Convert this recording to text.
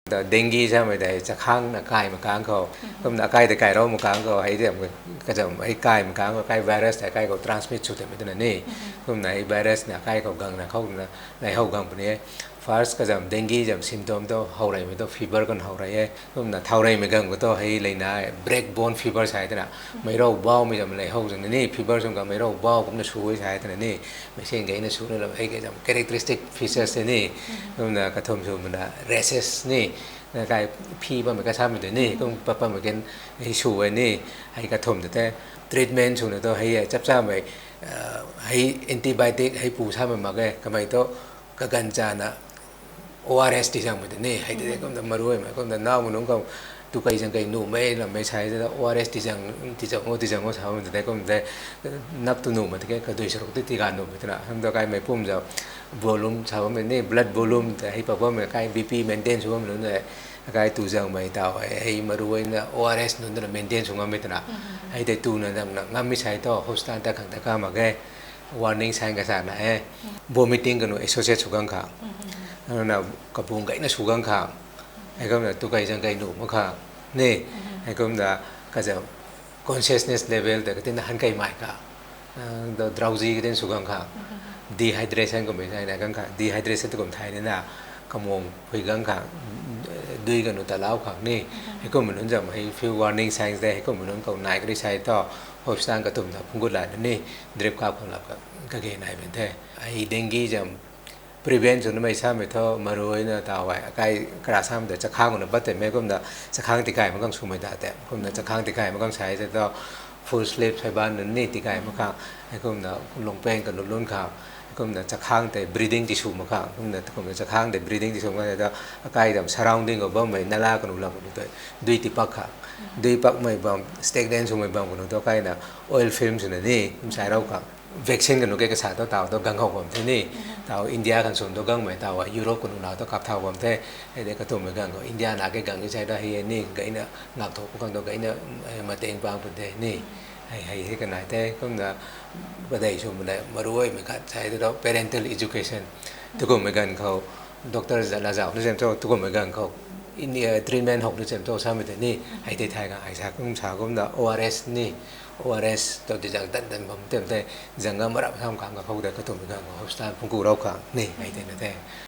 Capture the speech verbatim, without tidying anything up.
Dengue samei tei chakhang na kaimei kang khou, kumna akai tei kairou mak kang khou hei tei, kazam hei kaimei kang khou akai virus tei akai khou transmit sw tamei twna ni. Kumna hei virus na akai khou gang na khou na, lei how gang puni e. First kazam dengue zam symptom tu how reymei tu fever kan how rey e. Kumna thau reymei gang khou tu hei leina black bone fever sa twna, meirou baumei zam lei how zang ni, fever sung ka meirou bau kumna sw e sa twna ni. Meic sin gayna sw na lam hei kazam characteristic features tei ni. Kumna kathum swmei na rashes ni, na kai phi bammei kasamei tei ni, kum pa bammei kan hei sw e ni. Hei kathum tei treatment swna tu hei chapchamei, hei antibiotic hei pu samei mak e, kamei tu kaganv chana O R S tizangmei tei ni. Hei tei kumna maruimei kumna naw ma nunc khou tukei zang kei nuhmei lammei sa e ta O R S tizang, tizang o, tizang o samei tei kum tei nap tu nuhmei tei kadui saruk tei tiga nuhmei twna. Hamh tu kaimei pum zam volume sa bammei ni, blood volume tei hei pa bammei, kai B P maintain sw bammei nunc tei, akai tu zangmei taw hei maruina O R S nunc twna maintain sw ngammei twna. Hei tei tuna zam na ngammei sa e tu hospital ta khang ta ka mak e. Warning sign kasa na e. Vomiting kanu associate sw gang khang, na kabung gayna sw gang khang, heikumna tukei zang kei nuh mak khang ni. Heikumna kazam consciousness level tei katina han kei mai khang, drowsy katin sw gang khang, dehydration kummei sa na gang khang, dehydration tu kum thay nina, kamung phui gang khang, dui kanu talau khang ni. Heikummei nunc zam hei few warning signs tei, heikummei nunc khou nai kari sa e tu hospital kathum ta phungc gut la ni, drip kap khang lap kage nai bam the. Hei dengue zam prevent sw namei samei thu maruina taw e, akai kara samei ta chakhang na pat teimei kumna, chakhang tikai mak khang swmei ta tei kumna, chakhang tikai mak khang sa e tei tu full sleep sai ban nunc ni tikai mak khang, heikumna lungpeng kanu lun khang, heikumna chakhang tei breathing tisw mak khang, kumna kumna chakhang tei breathing tisw mak khang tei tu akai zam surrounding khou bammei nala kanu lam kanu tei dui tipak khang, dui pakmei bam, stagnant swmei bam kanu tu kaina oil film swna ni kum sai rau khang. Vaccine kanu ke kasa tu taw tu gang khou bam the ni. Taw India khang swn tu gangmei taw Europe kanu na tu kap thau bam the. Hei tei kathumei gang khou India na ke gang e sai ta hei ni gayna ngak thuk khang tu gayna mateng pang pun the ni. Hei hei hei kanai the kumna, padei swmei na maruimei khat sai tu parental education. Tukummei ganv khou doctor zat lazauh na zam tu tukummei ganv khou treatment hok na zam tu samei tei ni. Hei tei thay khang hei sa kum sa kumna O R S ni, O R S tu tizang tan tan bam tem tei, zang ga marap sam khang kakhou tei kathumei ganv khou hospital phungc ku rau khang ni hei tei na the.